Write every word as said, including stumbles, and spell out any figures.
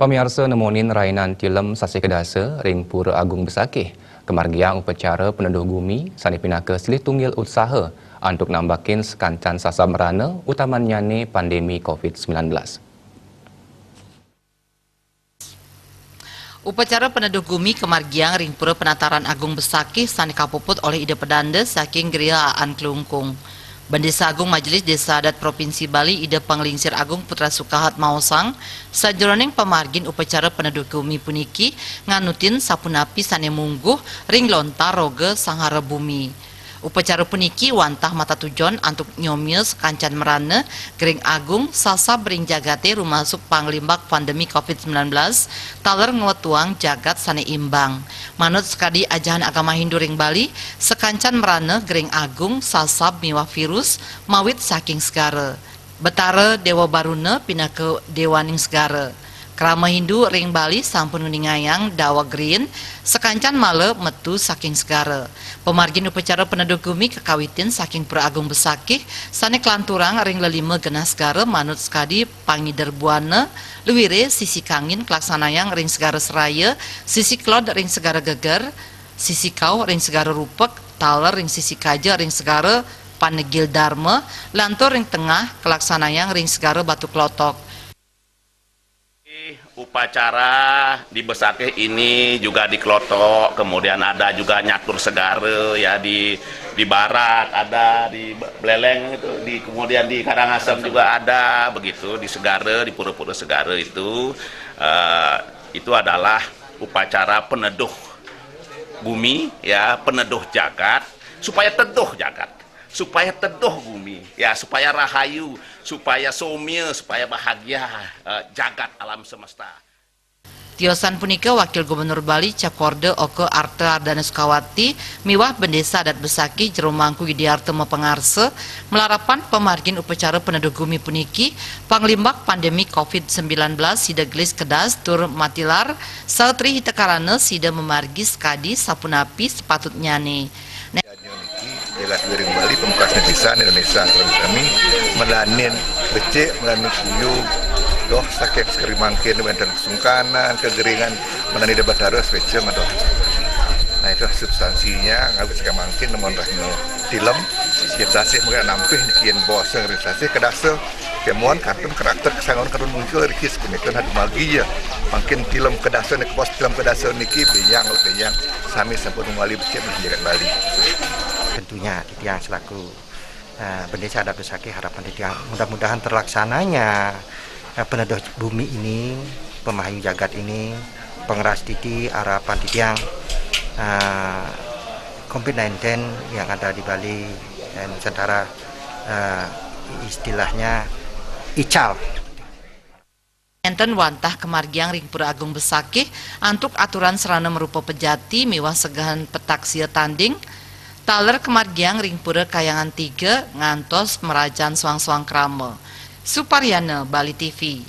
Pamiarsa, nemonin rainan tilem sasih kedasa ring Pura Agung Besakih, kamargiang upacara paneduh gumi sane pinaka silih tunggil utsaha antuk nambakin sakancan sasab mrana, utamannyane pandemi covid sembilan belas. Upacara paneduh gumi kamargiang ring Pura Penataran Agung Besakih sane kapuput olih Ida Pedanda saking Griha Aan Klungkung. Bendesa Agung Majelis Desa Adat Provinsi Bali Ida Panglingsir Agung Putra Sukahat maosang, sajeroning pamargin upacara paneduh gumi puniki nganutin sapunapi sane mungguh ring lontar roga sanghara bumi. Upacara puniki wantah matatujon antuk nyomia sakancan mrana gering agung sasab ring jagate rumasuk panglimbak pandemi covid sembilan belas, taler ngwetuang jagat sane imbang. Manut sakadi ajahan agama Hindu ring Bali, sakancan mrana gering agung sasab miwah virus mawit saking segara. Betara Dewa Baruna pinaka dewaning segara. Krama Hindu ring Bali sampun nguningayang daweg riin sakancan mala metu saking segara. Pamargin upacara paneduh gumi kakawitin saking Pura Agung Besakih sane kalanturang ring lelima genah segara manut sakadi pangider buana, luire sisi kangin kalaksanayang ring Segara Seraya, sisi kelod ring Segara Geger, sisi kauh ring Segara Rupek, taler ring sisi kaja ring Segara Panegil Darma, lantur ring tengah kalaksanayang ring Segara Batu Klotok. Upacara di Besakih ini juga di Klotok, kemudian ada juga nyatur segara ya di di barat, ada di Be-, Beleleng itu, di kemudian di Karangasem juga ada, begitu di segara, di pura-pura segara itu, eh, itu adalah upacara peneduh bumi ya, peneduh jagat supaya teduh jagat, supaya teduh bumi ya, supaya rahayu, supaya somia, supaya bahagia, eh, jagat alam semesta. Tiosan punika Wakil Gubernur Bali Cakorda Oka Arta Ardana Sukawati miwah Bendesa Adat Besakih Jero Mangku Widiarta mapangarsa malarapan pamargin upacara paneduh gumi puniki, panglimbak pandemi covid sembilan belas sida gelis kedas tur matilar, saha tri hita karana sida mamargi sakadi sapunapi sapatutnyane. Niki jelas wiring Bali, pamekasne pisan Indonesia sareng sami, melanin becik, melanin kuyung, doh saking sekeri mangkin wenten kesungkanan, kegeringan, melanin Ida Betara sueca madoh. Nah, itu substansinya, ngawit saking mangkin, nemonin rahina tilem, yen sasih mangkin nampih niki yen bosang ring sasih kedasa, kemon kantun karakter kesangon kantun muncul riki sapunika nah dumalgi ya. Mangkin tilem kedasa niki, bos tilem kedasa niki, beyang, beyang, sami sampun mawali becik ring jagat Bali. Tentunya titiang selaku, eh, Bendesa Adat Besakih, harapan titiang mudah-mudahan terlaksananya, eh, peneduh bumi ini, pemahayu jagat ini, pangrastiti harapan titiang, eh, covid sembilan belas yang ada di Bali dan Nusantara, eh, istilahnya ical. Enten wantah kamargiang ring Pura Agung Besakih antuk aturan sarana marupa pejati miwah segehan petaksia tanding, taler kamargiang ring Pura Kahyangan Tiga ngantos marajan soang-soang krama. Suparyana, Bali T V.